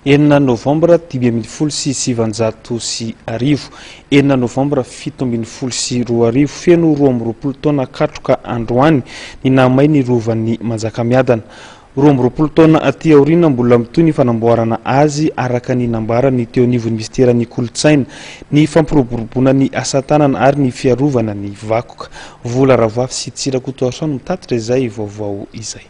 Enina novambra 1915, enina novambra 2017, feno 22 taona katroka androany ny nahamay ny Rovan'i Manjakamiadana. 22 taona aty aoriana mbola mitohy ny fanamboarana azy araka ny nambaran'ny teo anivon'ny minisiteran'ny Kolontsaina, ny fampiroboroboana ny asa tanana ary ny fiarovana ny vakoka. Vola Ravoavy sy Tsirakotoarison no mitatitra izay vaovao izay.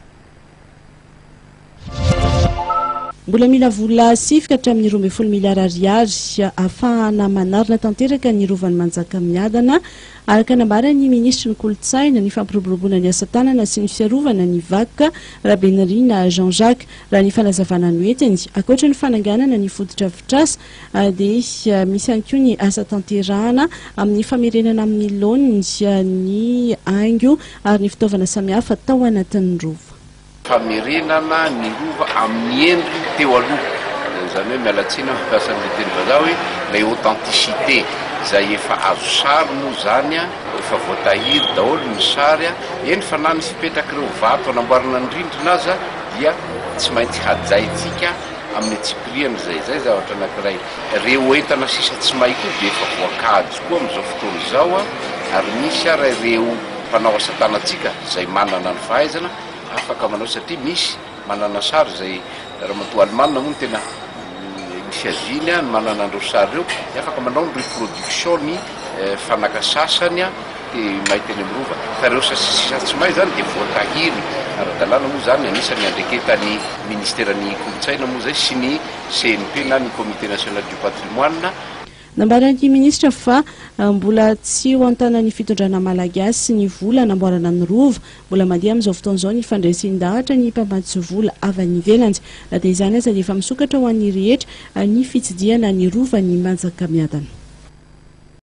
Mbola mila vola 9 ka hatramin'ny 12 miliara ariary ahafahana manarina tanteraka ny Rovan'i Manjakamiadana, araka nambaran'ny minisitry ny Kolontsaina, ny fampiroboroboana ny asa tanana sy ny fiarovana ny vakoka, Rabenirina Jean Jacques. Raha ny fanazavana noentiny, ankoatra ny fananganana ny fotodrafitrasa dia misy ihany koa ny asa tanterahana amin'ny famerenana amin'ny laoniny ny haingo ary ny fitaovana samihafa tao anatin'ny rova. Famerenana ny rova amin'ny endriny teo aloha, izany hoe miala tsiny aho mampiasa an'ilay teny vazaha hoe ilay authenticité izay efa azo sary moa izany, efa voatahiry daholo ny sary, eny fa na ny fipetrak'ireo vato anamboarana ny rindrina aza dia tsy maintsy hajaintsika amin'ny antsipiriany izay, izay zavatra anankiray. Ireo entana sisa tsy may koa dia efa voakajy koa amin'izao fotoana izao ary misy ara ireo mpanao asa tanantsika izay manana ny fahaizana afaka manao satria misy manana sary izay ramatoa alemana moa no tena misy azy iny ny manana an'ireo sary ireo dia afaka manao ny reproduction ny fanaka sasany dia may teny amin'ny rova fa ireo sisa tsy may izany dia voatahiry ara-dalàna moa izany anisan'ny andreketan'ny ministeran'ny kolontsaina moa izay sy ny CNP na ny comité national du patrimoine. Nambaran'ny minisitra fa mbola tsy eo an-tanan'ny fitondrana malagasy ny vola hanamboarana ny rova. Mbola mandeha amin'izao fotoana izao ny fandraisen-dahatra ny mpamatsy vola avy any ivelany. Na dia izany aza dia efa misokatra ho an'ny rehetra ny fitsidihana ny rovan'i Manjakamiadana.